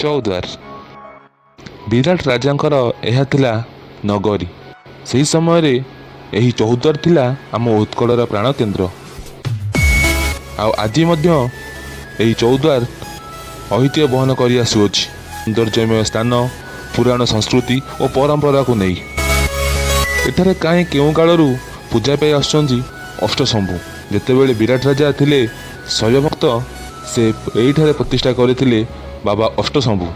ଚୌଦ୍ୱାର ବିରାଟ ରାଜାଙ୍କର ଏହା ଥିଲା ନଗରୀ। ସେହି ସମୟରେ ଏହି ଚୌଦ୍ୱାର ଥିଲା ଆମ ଉତ୍କଳର ପ୍ରାଣକେନ୍ଦ୍ର। ଆଉ ଆଜି ମଧ୍ୟ ଏହି ଚୌଦ୍ୱାର ଐତିହ୍ୟ ବହନ କରି ଆସୁଅଛି, ସୌନ୍ଦର୍ଯ୍ୟମୟ ସ୍ଥାନ, ପୁରାଣ ସଂସ୍କୃତି ଓ ପରମ୍ପରାକୁ ନେଇ। ଏଠାରେ କାହିଁ କେଉଁ କାଳରୁ ପୂଜା ପାଇ ଆସୁଛନ୍ତି ଅଷ୍ଟଶମ୍ଭୁ। ଯେତେବେଳେ ବିରାଟ ରାଜା ଥିଲେ ଶୈବଭକ୍ତ, ସେ ଏଇଠାରେ ପ୍ରତିଷ୍ଠା କରିଥିଲେ ବାବା ଅଷ୍ଟଶମ୍ଭୁ।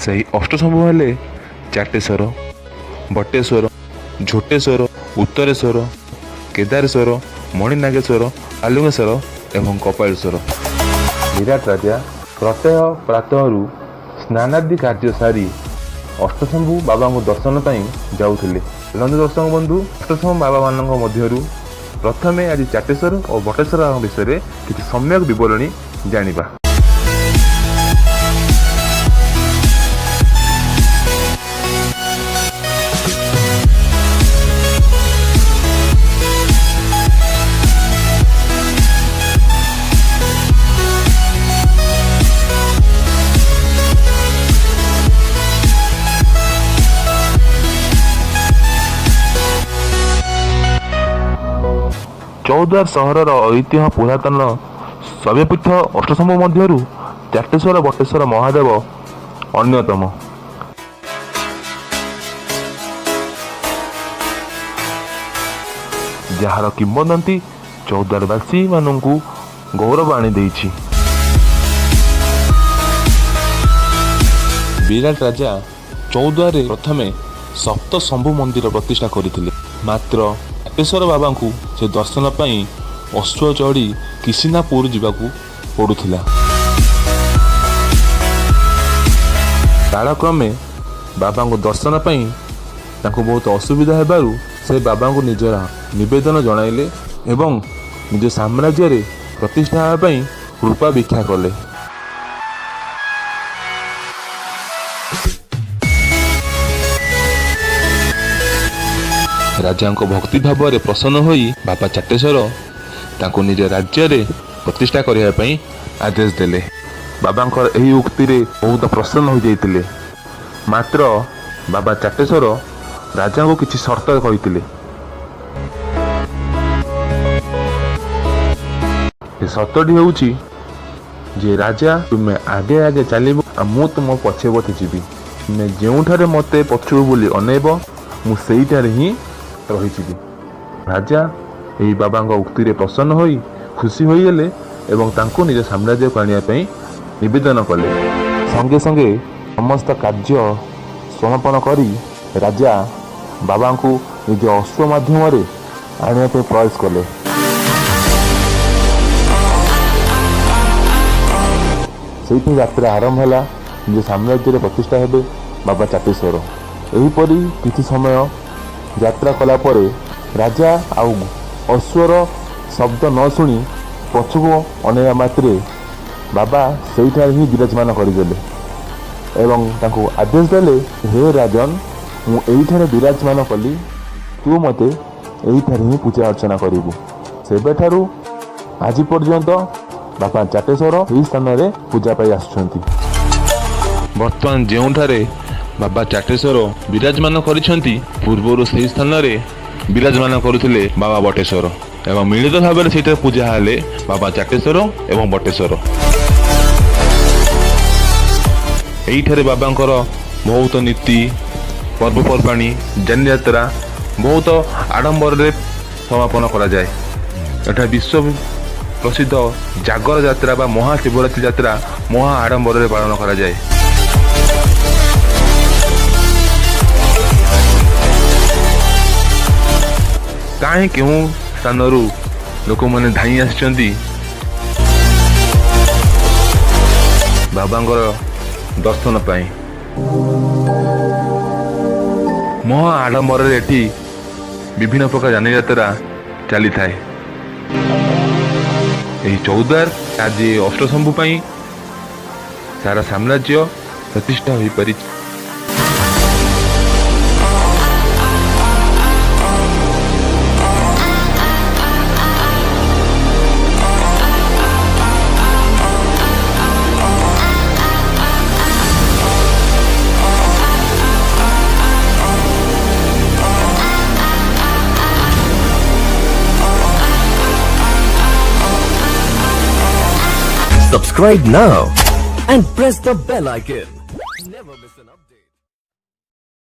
ସେହି ଅଷ୍ଟଶମ୍ଭୁ ହେଲେ ଚାଟେଶ୍ୱର, ବଟେଶ୍ୱର, ଝୋଟେଶ୍ୱର, ଉତ୍ତରେଶ୍ୱର, କେଦାରେଶ୍ୱର, ମଣିନାଗେଶ୍ୱର, ଆଲୁଙ୍ଗେଶ୍ୱର ଏବଂ କପାଳେଶ୍ୱର। ବିରାଟ ରାଜା ପ୍ରତ୍ୟହ ପ୍ରାତଃରୁ ସ୍ନାନାଦି କାର୍ଯ୍ୟ ସାରି ଅଷ୍ଟଶମ୍ଭୁ ବାବାଙ୍କୁ ଦର୍ଶନ ପାଇଁ ଯାଉଥିଲେ। ଚାଲନ୍ତୁ ଦର୍ଶକ ବନ୍ଧୁ, ଅଷ୍ଟଶମ୍ଭୁ ବାବାମାନଙ୍କ ମଧ୍ୟରୁ ପ୍ରଥମେ ଆଜି ଚାଟେଶ୍ୱର ଓ ବଟେଶ୍ୱର ବାବାଙ୍କ ବିଷୟରେ କିଛି ସମ୍ୟକ ବିବରଣୀ ଜାଣିବା। ଚୌଦ୍ୱାର ସହରର ଐତିହ୍ୟ ପୁରାତନ ଶୈବପୀଠ ଅଷ୍ଟଶମ୍ଭୁ ମଧ୍ୟରୁ ଚାଟେଶ୍ୱର ବଟେଶ୍ୱର ମହାଦେବ ଅନ୍ୟତମ, ଯାହାର କିମ୍ବଦନ୍ତୀ ଚୌଦ୍ୱାରବାସୀମାନଙ୍କୁ ଗୌରବ ଆଣିଦେଇଛି। ବିରାଟ ରାଜା ଚୌଦ୍ୱାରରେ ପ୍ରଥମେ ସପ୍ତଶମ୍ଭୁ ମନ୍ଦିର ପ୍ରତିଷ୍ଠା କରିଥିଲେ। ମାତ୍ର ଚାଟେଶ୍ୱର ବାବାଙ୍କୁ ସେ ଦର୍ଶନ ପାଇଁ ଅଶ୍ୱ ଚଢ଼ି କିଶିନାପୁର ଯିବାକୁ ପଡ଼ୁଥିଲା। କାଳକ୍ରମେ ବାବାଙ୍କୁ ଦର୍ଶନ ପାଇଁ ତାଙ୍କୁ ବହୁତ ଅସୁବିଧା ହେବାରୁ ସେ ବାବାଙ୍କୁ ନିଜର ନିବେଦନ ଜଣାଇଲେ ଏବଂ ନିଜ ସାମ୍ରାଜ୍ୟରେ ପ୍ରତିଷ୍ଠା ହେବା ପାଇଁ କୃପା ଭିକ୍ଷା କଲେ। ରାଜାଙ୍କ ଭକ୍ତି ଭାବରେ ପ୍ରସନ୍ନ ହୋଇ ବାବା ଚାଟେଶ୍ୱର ତାଙ୍କୁ ନିଜ ରାଜ୍ୟରେ ପ୍ରତିଷ୍ଠା କରିବା ପାଇଁ ଆଦେଶ ଦେଲେ। ବାବାଙ୍କର ଏହି ଉକ୍ତିରେ ବହୁତ ପ୍ରସନ୍ନ ହୋଇଯାଇଥିଲେ। ମାତ୍ର ବାବା ଚାଟେଶ୍ୱର ରାଜାଙ୍କୁ କିଛି ସର୍ତ୍ତ କହିଥିଲେ। ସେ ସର୍ତ୍ତଟି ହେଉଛି ଯେ, ରାଜା, ତୁମେ ଆଗେ ଆଗେ ଚାଲିବ ଆଉ ମୁଁ ତୁମ ପଛେ ପଛେ ଯିବି। ତୁମେ ଯେଉଁଠାରେ ମୋତେ ପଛକୁ ବୋଲି ଅନେଇବ, ମୁଁ ସେଇଠାରେ ହିଁ ରହିଯିବି। ରାଜା ଏହି ବାବାଙ୍କ ଉକ୍ତିରେ ପ୍ରସନ୍ନ ହୋଇ ଖୁସି ହୋଇଗଲେ ଏବଂ ତାଙ୍କୁ ନିଜ ସାମ୍ରାଜ୍ୟକୁ ଆଣିବା ପାଇଁ ନିବେଦନ କଲେ। ସଙ୍ଗେ ସଙ୍ଗେ ସମସ୍ତ କାର୍ଯ୍ୟ ସମାପନ କରି ରାଜା ବାବାଙ୍କୁ ନିଜ ଅଶ୍ୱ ମାଧ୍ୟମରେ ଆଣିବା ପାଇଁ ପ୍ରୟାସ କଲେ। ସେଇଠୁ ଯାତ୍ରା ଆରମ୍ଭ ହେଲା। ନିଜ ସାମ୍ରାଜ୍ୟରେ ପ୍ରତିଷ୍ଠା ହେବେ ବାବା ଚାଟେଶ୍ୱର। ଏହିପରି କିଛି ସମୟ ଯାତ୍ରା କଲା ପରେ ରାଜା ଆଉ ଅଶ୍ୱର ଶବ୍ଦ ନ ଶୁଣି ପଛକୁ ଅନେଇବା ମାତ୍ରେ ବାବା ସେଇଠାରେ ହିଁ ବିରାଜମାନ କରିଦେଲେ ଏବଂ ତାଙ୍କୁ ଆଦେଶ ଦେଲେ, ହେ ରାଜନ, ମୁଁ ଏଇଠାରେ ବିରାଜମାନ କଲି, ତୁ ମୋତେ ଏଇଠାରେ ହିଁ ପୂଜା ଅର୍ଚ୍ଚନା କରିବୁ। ସେବେଠାରୁ ଆଜି ପର୍ଯ୍ୟନ୍ତ ବାବା ଚାଟେଶ୍ୱର ଏହି ସ୍ଥାନରେ ପୂଜା ପାଇ ଆସୁଛନ୍ତି। ବର୍ତ୍ତମାନ ଯେଉଁଠାରେ ବାବା ଚାଟେଶ୍ୱର ବିରାଜମାନ କରିଛନ୍ତି, ପୂର୍ବରୁ ସେହି ସ୍ଥାନରେ ବିରାଜମାନ କରୁଥିଲେ ବାବା ବଟେଶ୍ୱର ଏବଂ ମିଳିତ ଭାବରେ ସେଇଠାରେ ପୂଜା ହେଲେ ବାବା ଚାଟେଶ୍ୱର ଏବଂ ବଟେଶ୍ୱର। ଏଇଠାରେ ବାବାଙ୍କର ବହୁତ ନୀତି, ପର୍ବପର୍ବାଣୀ, ଯାନିଯାତ୍ରା ବହୁତ ଆଡ଼ମ୍ବରରେ ସମାପନ କରାଯାଏ। ଏଠାରେ ବିଶ୍ୱ ପ୍ରସିଦ୍ଧ ଜାଗର ଯାତ୍ରା ବା ମହାଶିବରାତ୍ରି ଯାତ୍ରା ମହା ଆଡ଼ମ୍ବରରେ ପାଳନ କରାଯାଏ। କାହିଁ କେଉଁ ସ୍ଥାନରୁ ଲୋକମାନେ ଧାଇଁ ଆସିଛନ୍ତି ବାବାଙ୍କର ଦର୍ଶନ ପାଇଁ। ମହା ଆଡ଼ମ୍ବରରେ ଏଠି ବିଭିନ୍ନ ପ୍ରକାର ଯାନିଯାତ୍ରା ଚାଲିଥାଏ। ଏହି ଚୌଦ୍ୱାର ଆଜି ଅଷ୍ଟଶମ୍ଭୁ ପାଇଁ ସାରା ସାମ୍ରାଜ୍ୟ ପ୍ରତିଷ୍ଠା ହୋଇପାରିଛି। Subscribe now and press the bell icon. Never miss an update.